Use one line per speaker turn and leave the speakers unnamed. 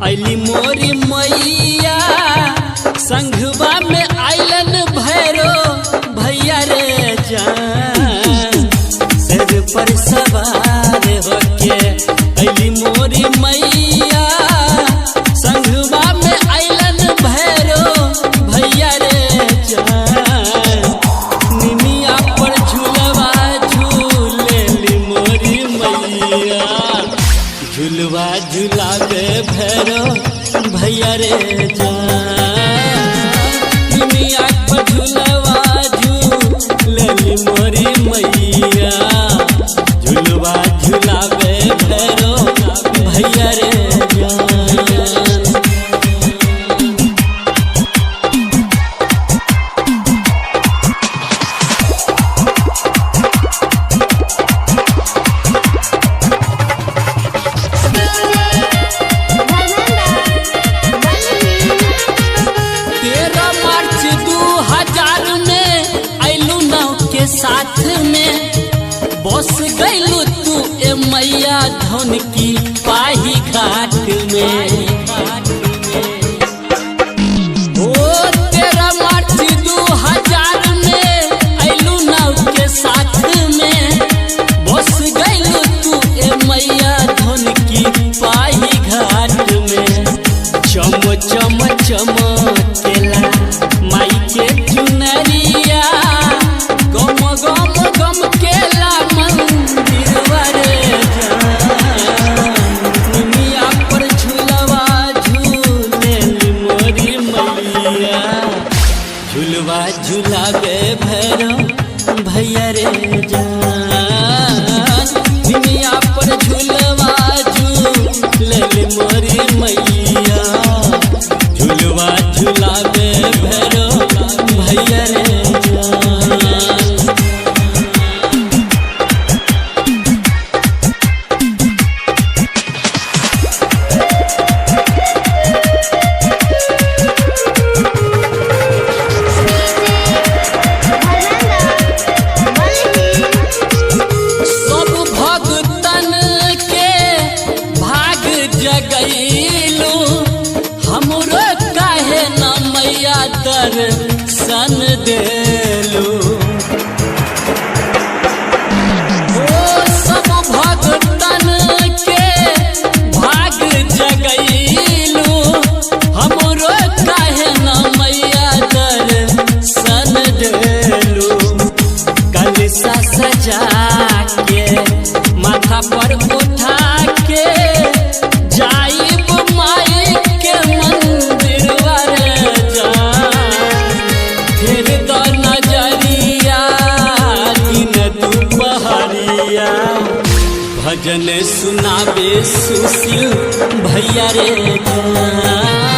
अली मोरी मैया, संघवा में आइलन भैरो भैया रे जान। सिर पर सवार होके अली मोरी मैया, संघवा में आइलन भैरो भैया रे जान। निमिया पर झूलवा झूलेली मोरी मैया, झुलवा झुलावे भैरो भैया रे जान। निमिया पर झूलवा झूलेली मोरी मैया, झुलवा झुलावे भैरो भैया रे जान।
धर्मेंद्र
13 मार्च 2000 में ऐलू नाव के साथ में, बस गैलू तू ए मैया धन की पाही घाट में। ओ 13 मार्च 2000 में ऐलू नाव के साथ में, बस गैलू तू ए मैया धन की पाही घाट में। चम चम चमकेला माई के चुनरिया, गम गम गम केला मंदिर रे जान। निमिया पर झूलवा झूलेली मोरी मैया, झूलवा झूलावे भैरो भैया रे जान। निमिया पर झूलवा झूलेली मोरी मैया, झूलवा झूलावे भैरो भैया रे जान।
धर्मेंद्र
सब भगतन के भाग जगैलू, हमरो काहे न मैया दर्शन देलू। ओ सब भगतन के भाग जगैलू, हमरो काहे न मैया दर्शन देलू। कलसा सजा के माथा पर उठा के जाइब माई के मंदिर रे जान। फिर तो नजरिया दिन दुपहरिया, भजन सुनाबे सुशील भैया रे जान।